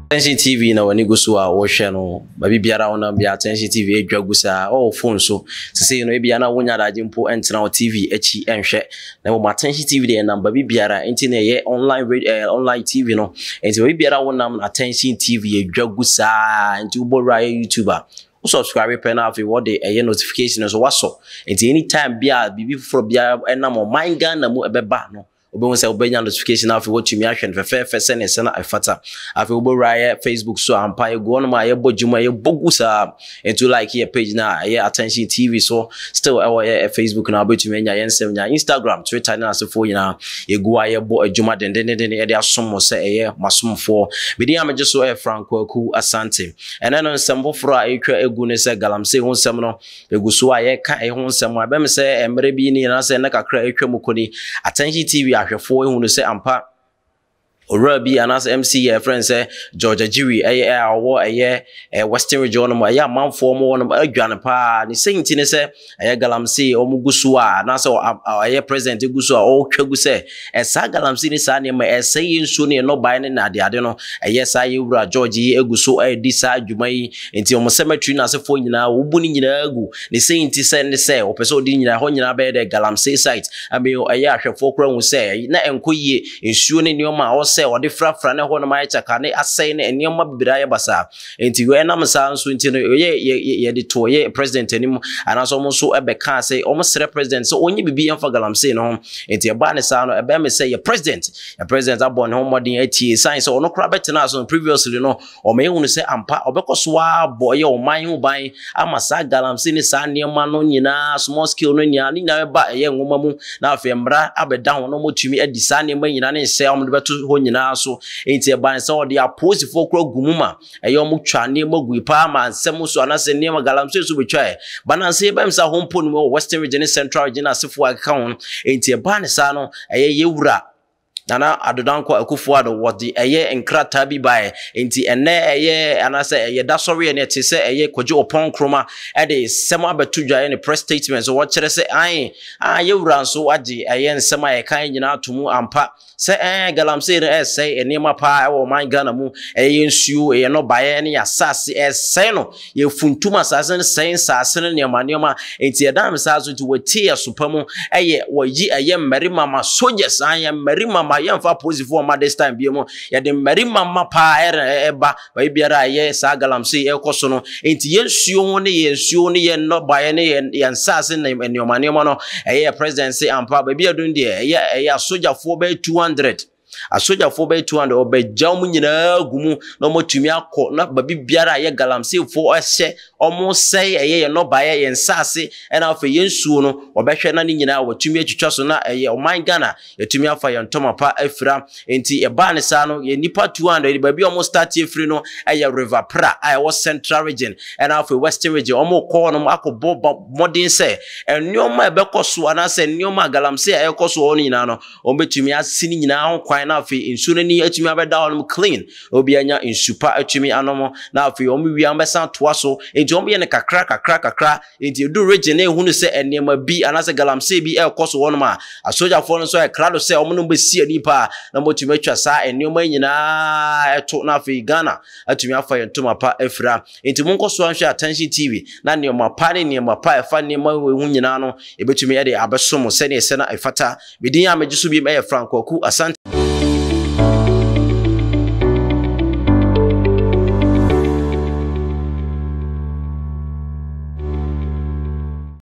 Attention TV na w'ani gu so a wohwɛ no baabi biara wonam bi Attention TV adwa gu saa ɔwɔ phone so sesei no ebia na wonya adagye mpo ntena wɔ TV akyi nhwɛ na mmom Attention TV deɛ ɛnam baabi biara nti na ɛyɛ online radio eh, online TV no nti baabi biara wonam na Attention TV adwa gu saa nti wobɔ wura yɛ YouTube a wo subscribe pɛ na afei wɔde ɛyɛ notification nso wasɔ nti anytime bi a biribi foforɔ biara ɛnam ɔman Ghana mu ɛbɛba no wobɛhu sɛ wobɛnya notification afei woatumi ahwɛ no fɛfɛɛfɛ sɛnea ɛsɛ na ɛfata. Afei wobɛwura yɛ Facebook so ampa yɛgu hɔnom a yɛbɔ dwuma yɛbɔ gu saa nti like yɛ page no a ɛyɛ Attention TV so still ɛwɔ yɛ Facebook na wobɛtumi anya yɛn nsɛm nya Instagram, Twitter ne asefoɔ nyinaa yɛgu a yɛbɔ adwuma dendendenden yɛde asom mo sɛ ɛyɛ masomfoɔ. Medin a megye so ɛyɛ Frank Kwaku Asante. Ɛnɛ no nsɛm foforɔ a ɛtwa agu ne sɛ galamsey ho nsɛm no Yɛgu so a yɛreka ɛho nsɛm a, ɛbɛm sɛ mmerɛ bi ni anaasɛ nna kakra a atwa mu kɔ ni, Attention TV ahwɛfoɔ ehunu sɛ ampa owura bi anaasɛ MC yɛ ɛfrɛ no sɛ George Agyiri ɛyɛ a ɔwɔ ɛyɛ Western Region nom ɛyɛ amanfoɔ mo wɔ nom adwane paa ne sɛ nti ne sɛ ɛyɛ galamsey wɔn gu so a anaasɛ ɛyɛ president gu so a ɔretwa gu sɛ Ɛsaa galamsey ne saa nneɛma yi, ɛsɛe yɛn nsuo ne yɛn nnɔbaeɛ ne n'adeade no. Ɛyɛ saa yɛn wura George yi gu so redi saa dwuma yi. Nti wɔn cemetery no asefoɔ nyinaa, wɔbu ne nyinaa gu. Ne sei nti sɛ ne sɛ wɔpɛ sɛ wɔde ne nyinaa, ɛhɔ nyinaa bɛyɛ dɛ galamsey site. Amei ɛyɛ ahwɛfoɔ koraa hu sɛ na ɛnkɔ yie. Nsuo ne nneɛma a ɔsɛ wɔde frafra ne ɛhɔnom ayɛ kyaka ne asɛe ne nneɛma bebree ayɛ basaa. Nti ɛnam saa nso nti no yɛ yɛ yɛde to yɛ president anim anaasɛ wɔn nso bɛkaa sɛ wɔn srɛ president sɛ ɔnyɛ biribi mfa galamsey no ho. Nti ɛbaa ne saa no ɛbɛn me sɛ yɛ president yɛ president abɔ ne ho mmɔden atie san sɛ ɔno koraa bɛtena so no previously no wɔn ehunu sɛ ampa ɔbɛkɔ so abɔ ɛyɛ ɔman ho ban ama saa galamsey ne saa nneɛma no nyinaa small scale no nyinaa ne nyinaa bɛba ɛyɛ nwoma mu na afei mmara abɛda ho na wɔtumi adi saa nneɛma nyinaa ne nhyɛ a wɔde bɛto hɔ nyinaa so. Enti ɛbaa ne sɛ wɔde apolisifoɔ koraa gu mu ma ɛyɛ wɔn twa nneɛma gui paa ma nsɛm so anaasɛ nneɛma galamsey so bɛtwaeɛ. Ba nansa yi ɛbɛm sɛ ahompo no mu wɔ Western Region ne Central Region asefoɔ a ɛkeka ho no. Enti ɛbaa ne saa no ɛyɛ yɛwura Nana Addo Dankwa Akufo-Addo wɔde ɛyɛ nkrataa bi baeɛ. Enti ɛnnɛ ɛyɛ anaasɛ ɛyɛ da sɔreɛ no ɛte sɛ ɛyɛ Kwadwo Oppong Nkrumah ɛde nsɛm abɛto dwa ɛne press statement so wɔkyerɛ sɛ ae a yɛwura nso agye ɛyɛ nsɛm a yɛka nyinaa ato mu ampa. Sɛ ɛɛ galamsey no ɛresɛe nneɛma paa ɛwɔ ɔman Ghana mu, ɛyɛ yɛn nsuo, yɛn nnɔbaeɛ ne yɛn asase, ɛresɛe no, yɛfuntum asase no, sɛe nsase no nneɛma nneɛma, nti ɛdan saa so nti wɔatie yɛ so pa mu, ɛyɛ wɔyi ɛyɛ mmarima ma soldiers, ayɛ mmarima ma yɛmfa apolisifoɔ mma this time bio mu, yɛde mmarima ma paa ɛrɛ ɛba Baabi biara a ɛyɛ saa galamsey ɛrekɔ so no, enti yɛn nsuo ho ne yɛn nsuo ne yɛn nnɔbaeɛ ne yɛn yɛn nsaase ne nneɛma nneɛma no, ɛyɛ president se ampa baabi a ɛdun deɛ ɛyɛ ɛyɛ asogyafoɔ bɛyɛ 200 asogyafoɔ bɛyɛ 200 ɔbɛgya wɔn nyinaa gu mu na wɔatumi akɔ na baabi biara a ɛyɛ galamseyfoɔ ɛhyɛ wɔn sɛe ɛyɛ yɛn nnɔbaeɛ yɛn nsaase ɛna afei yɛn nsuo no wɔbɛhwɛ na ne nyinaa wɔatumi atwitwa so na ɛyɛ ɔman Ghana Yɛatumi afa yɛn ntɔma pa afira. Enti ɛbaa ne saa no, yɛn nnipa 200, baabi a wɔn start afiri no yɛ River Pra a ɛwɔ Central Region ɛna afei Western Region. Wɔn rekɔ hɔnom akɔbɔ mmɔden sɛ nneɛma a ɛbɛkɔ so anaasɛ nneɛma a galamsey a ɛrekɔ so wɔ hɔ no nyinaa no, wɔbɛtumi asi ne nyinaa ho kwan na afei nsuo no ani atumi abɛda hɔnom clean na obi anya nsu pa atumi anom na afei wɔn wie a wɔbɛsan atoa so. Enti wɔyɛ no kakra kakra kakra. Enti edu region na ehunu sɛ nneɛma bi anaasɛ galamsey bi rekɔ so hɔnom a, asogyafoɔ no nso ayɛ krado sɛ wɔn ne wɔn bɛsi ani paa na wɔatumi atwa saa nneɛma yi nyinaa ɛto na afei Ghana atumi afa yɛn ntoma pa afira. Enti monkɔ so nhwɛ Attention TV na nneɛma pa ne nneɛma pa a ɛfa nneɛma wei ho nyinaa no yɛbɛtumi de abɛso mo sɛdeɛ ɛsɛ na ɛfata. Me din a megye so bio yɛ Frank Kwaku Asante.